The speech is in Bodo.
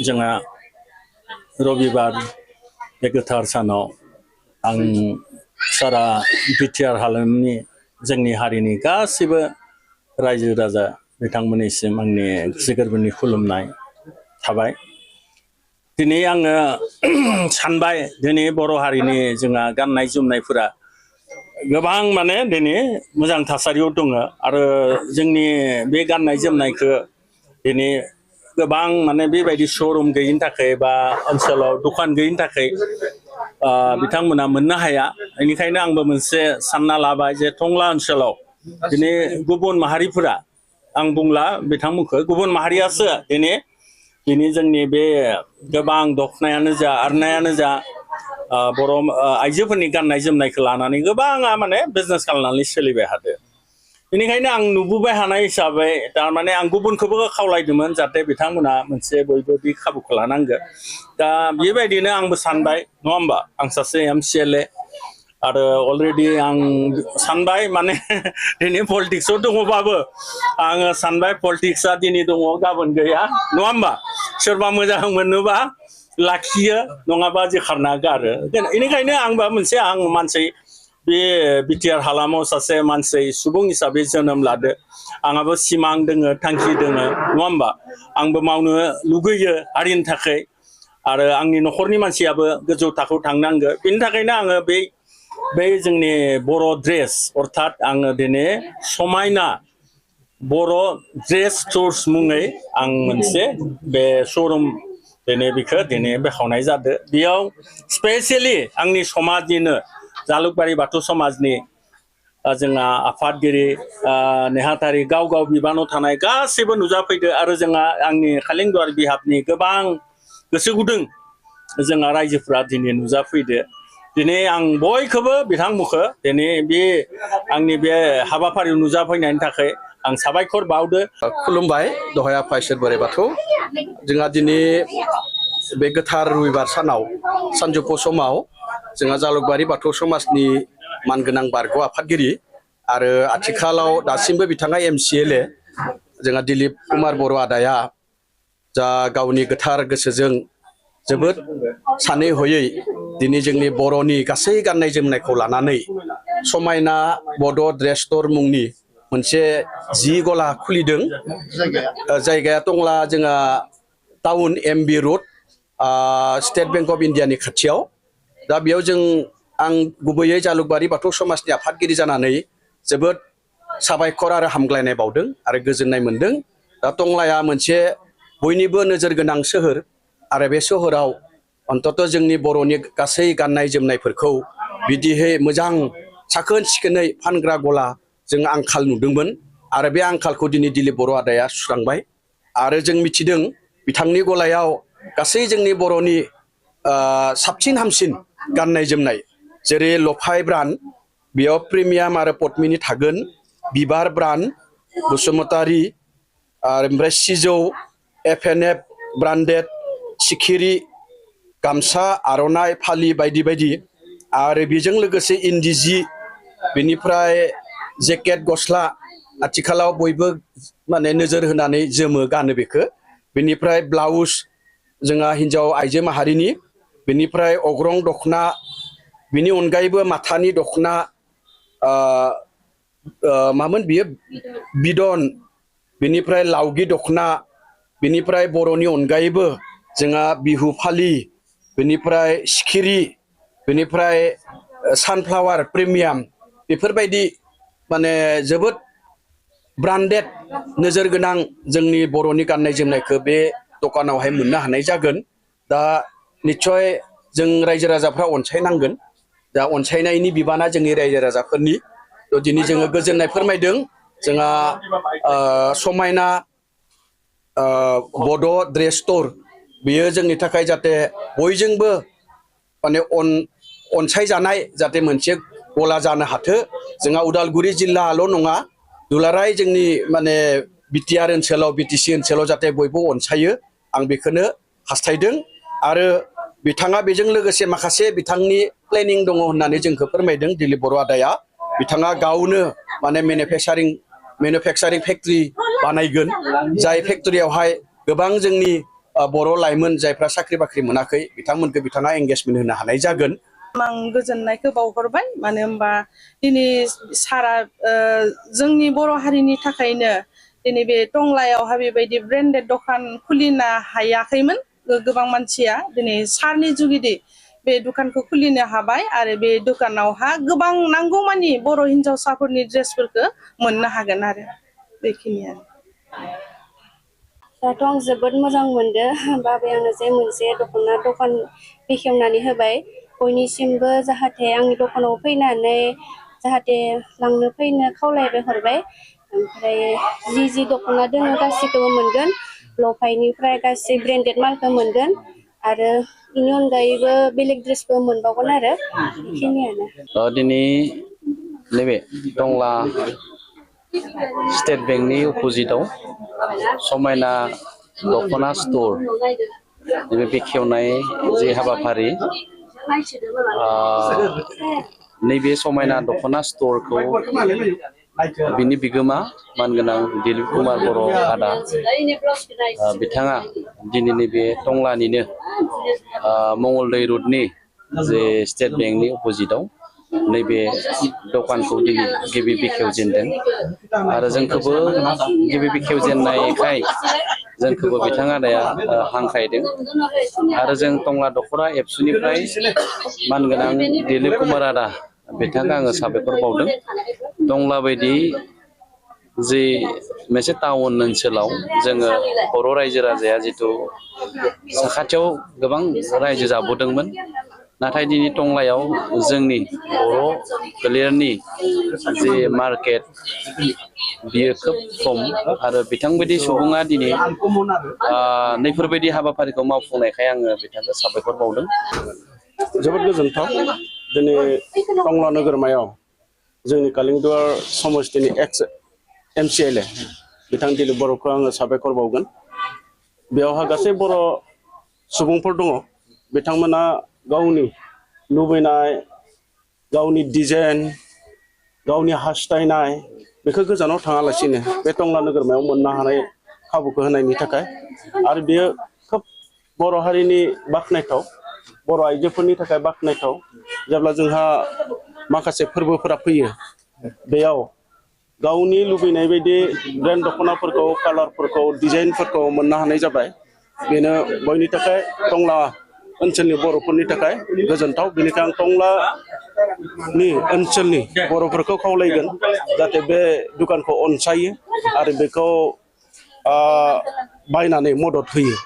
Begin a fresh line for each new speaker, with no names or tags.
जोंहा रबिबार बे गोथार सानाव आं सारा बिटिआर हालामनि जोंनि हारिनि गासिबो रायजो राजा बिथांमोननिसिम आंनि गोसो गोरबोनि खुलुमनाय थाबाय। दिनै आङो सानबाय दिनै बर' हारिनि जोंहा गाननाय जोमनायफोरा गोबां माने दिनै मोजां थासारियाव दङ आरो जोंनि बे गाननाय जोमनायखौ दिनै गोबां माने बेबायदि श'रुम गैयिनि थाखाय बा ओनसोलाव दखान गैयिनि थाखाय बिथांमोना मोननो हाया। बेनिखायनो आंबो मोनसे सानना लाबाय जे टंला ओनसोलाव दिनै गुबुन माहारिफोरा आं बुंला बिथांमोनखौ गुबुन माहारियासो दिनै जोंनि बे गोबां दखनायानो जा आर'नायानो जा बर' आइजोफोरनि गाननाय जोमनायखौ लानानै गोबाङा माने बिजनेस खालामनानै सोलिबाय थादों। बेनिखायनो आं नुबोबाय थानाय हिसाबै थारमाने आं गुबुनखौबो खावलायदोंमोन जाहाथे बिथांमोना मोनसे बयबो बे खाबुखौ लानांगौ। दा बेबायदिनो आंबो सानबाय नङा होमबा आं सासे MCLA आरो अलरेडि आं सानबाय माने दिनै पलिटिक्सआव दङबाबो आङो सानबाय पलिटिक्सआ दिनै दङ गाबोन गैया नङा होमबा सोरबा मोजां मोनोबा लाखियो नङाबा जेखारना गारो। बेनिखायनो आंबा मोनसे आं मानसि बे बिटिआर हालामाव सासे मानसि सुबुं हिसाबै जोनोम लादो आंहाबो सिमां दोङो थांखि दोङो नङा होमबा आंबो मावनो लुगैयो हारिनि थाखाय आरो आंनि न'खरनि मानसियाबो गोजौ थाखोआव थांनांगौ। बेनि थाखायनो आङो बै जोंनि बर' ड्रेस अर्थात आङो दिनै समायना बर' ड्रेस स्टर्स मुङै आं मोनसे बे श'रुम दिनै बेखौ दिनै बेखेवनाय जादों। बेयाव स्पेसियेलि आंनि समाजनिनो जालुकबारि बाथौ समाजनि जोंहा आफादगिरि नेहाथारि गाव बिबानाव थानाय गासैबो नुजाफैदो आरो जोंहा आंनि खालिंदुवार बिहाबनि गोबां गोसो गुदुं जोंहा रायजोफ्रा दिनै नुजाफैदो। दिनै आं बयखौबो बिथांमोनखौ दिनै बे आंनि बे हाबाफारियाव नुजाफैनायनि थाखाय आं साबायखर बावदो।
खुलुमबाय दहाय आफा इसोर बोराइ बाथौ। जोंहा दिनै बे गोथार रबिबार सानाव सानजौफु समाव जोंहा जालुकबारि बाथौ समाजनि मानगोनां बारग' आफादगिरि आरो आथिखालाव दासिमबो बिथाङा MCLA जोंहा दिलीप कुमार बर' आदाया जा गावनि गोथार गोसोजों जोबोद सानै हयै दिनै जोंनि बर'नि गासै गाननाय जोमनायखौ लानानै समायना बड' ड्रेस स्ट'र मुंनि मोनसे जि गला खुलिदों। जायगाया टंला जोंहा town MB road state bank of इन्डियानि खाथियाव। दा बेयाव आं गुबैयै जालुकबारि बाथौ समाजनि आफादगिरि जानानै जोबोद साबायखर आरो हामग्लायनाय बावदों आरो गोजोननाय मोनदों। दा टंलाया मोनसे बयनिबो नोजोर गोनां सोहोर आरो बे सोहोराव अन्तत जोंनि बर'नि गासै गाननाय जोमनायफोरखौ बिदिहै मोजां साखोन सिखोनै फानग्रा गला जों आंखाल नुदोंमोन आरो बे आंखालखौ दिनै दिलीप बर' आदाया सुस्रांबाय आरो जों मिथिदों बिथांनि गलायाव गासै जोंनि बर'नि साबसिन हामसिन गाननाय जोमनाय जेरै लफाय ब्रान्ड बेयाव प्रिमियाम आरो पद्मिनि थागोन, बिबार ब्रान्ड, बसुमतारी आरो ओमफ्राय सिजौ, FNF ब्रान्डेड, सिखिरि गामसा आर'नाइ फालि बायदि बायदि आरो बेजों लोगोसे इन्दि जि बेनिफ्राय जेकेट गस्ला आथिखालाव बयबो माने नोजोर होनानै जोमो गानो बेखौ। बेनिफ्राय ब्लाउस जोंहा हिन्जाव आइजो माहारिनि, बेनिफ्राय अग्रं दखना, बिनि अनगायैबो माथानि दखना मामोन बियो बिदन, बेनिफ्राय लावगि दखना, बेनिफ्राय बर'नि अनगायैबो जोंहा बिहु फालि, बेनिफ्राय सिखिरि, बेनिफ्राय सानफ्लावार प्रिमियाम बेफोरबायदि माने जोबोद ब्रान्डेड नोजोर गोनां जोंनि बर'नि गाननाय जोमनायखौ बे दखानावहाय मोननो हानाय जागोन। दा निस्सय जों रायजो राजाफ्रा अनसायनांगोन। दा अनसायनायनि बिबाना जोंनि रायजो राजाफोरनि। दिनै जोङो गोजोननाय फोरमायदों जोंहा समायना बड' ड्रेस स्ट'र बेयो जोंनि थाखाय जाहाथे बयजोंबो माने अनसायजानाय जाहाथे मोनसे गला जानो हाथों। जोंहा उदालगुरि जिल्लाल' नङा दुलाराय जोंनि माने बिटिआर ओनसोलाव BTC ओनसोलाव जाहाथे बयबो अनसायो आं बेखौनो हास्थायदों। आरो बिथाङा बेजों लोगोसे माखासे बिथांनि प्लेनिं दङ होननानै जोंखौ फोरमायदों दिलीप बर' आदाया। बिथाङा गावनो माने मेनुफेक्सारिं फेक्ट्रि बानायगोन, जाय फेक्ट्रियावहाय गोबां जोंनि बर' लाइमोन जायफ्रा साख्रि बाख्रि मोनाखै बिथांमोनखौ बिथाङा एंगेजमेन्ट होनो हानाय जागोन।
आं गोजोननायखौ बावहरबाय मानो होनबा दिनै सारा जोंनि बर' हारिनि थाखायनो दिनै बे टंलायावहा बेबायदि ब्रेन्डेड दखान खुलिनो हायाखैमोन गोबां मानसिया दिनै सारनि जुगिदि बे दुखानखौ खुलिनो हाबाय आरो बे दुखानावहा गोबां नांगौमानि बर' हिन्जावसाफोरनि ड्रेसफोरखौ मोननो हागोन आरो बेखिनियानो।
दाथ' आं जोबोद मोजां मोनदों बाबायानो जे मोनसे दख'ना दखान बेखेवनानै होबाय बयनिसिमबो जाहाथे आंनि दखानाव फैनानै जाहाथे लांनो फैनो खावलायबाय हरबाय। ओमफ्राय जि दख'ना दङ गासिखौबो मोनगोन लफायनिफ्राय गासै ब्रेन्डेड मालखौ मोनगोन आरो बेनि अनगायैबो बेलेग ड्रेसबो मोनबावगोन आरो बेखिनियानो।
दिनै नैबे टंला स्टेट बेंकनि अपोजिटआव समायना दख'ना स्ट'र नैबे बेखेवनाय जे हाबाफारि नैबे समायना दख'ना स्ट'रखौ बिनि बिगोमा मानगोनां दिलिप कुमार बर' आदा बिथाङा दिनै नैबे टंलानिनो मंगलदै रुटनि जे स्टेट बेंकनि अपोजिटआव नैबे दखानखौ दिनै गिबि बेखेवजेनदों आरो जोंखौबो गिबि बेखेवजेननायखाय जोंखौबो बिथां आदाया हांख्रायदों आरो जों टंला दख'ना एबसुनिफ्राय मानगोनां दिलिप कुमार आदा बिथांखौ आङो साबायखर बावदों। टंला बायदि जि मोनसे टाउन ओनसोलाव जोङो बर' रायजो राजाया जिथु साखाथियाव गोबां रायजो जाबोदोंमोन नाथाय दिनै टंलायाव जोंनि बर' फोलेरनि जे मार्केट बियो खोब खम आरो बिथांबायदि सुबुङा दिनै नैफोरबायदि हाबाफारिखौ मावफुंनायखाय आङो बिथांखौ साबायखर बावदों।
जोबोद गोजोनथाव दिनै टंला नोगोरमायाव जोंनि कालिंदुवार समस्तिनि एक्स MCLA बिथां दिलिप बर'खौ आङो साबायखर बावगोन। बेयावहा गासै बर' सुबुंफोर दङ बिथांमोना गावनि लुबैनाय गावनि डिजाइन गावनि हास्थायनाय बेखौ गोजानाव थाङालासिनो बे टंला नोगोरमायाव मोननो हानाय खाबुखौ होनायनि थाखाय आरो बेयो खोब बर' हारिनि बाख्नायथाव बर' आइजोफोरनि थाखाय बाख्नायथाव जेब्ला जोंहा माखासे फोरबोफोरा फैयो बेयाव गावनि लुबैनाय बायदि ब्रेन्ड दख'नाफोरखौ कालारफोरखौ डिजाइनफोरखौ मोननो हानाय जाबाय बेनो बयनि थाखाय टंला ओनसोलनि बर'फोरनि थाखाय गोजोनथाव। बेनिखायनो आं टंलानि ओनसोलनि बर'फोरखौ खावलायगोन जाहाथे बे दुखानखौ अनसायो आरो बेखौ बायनानै मदद होयो।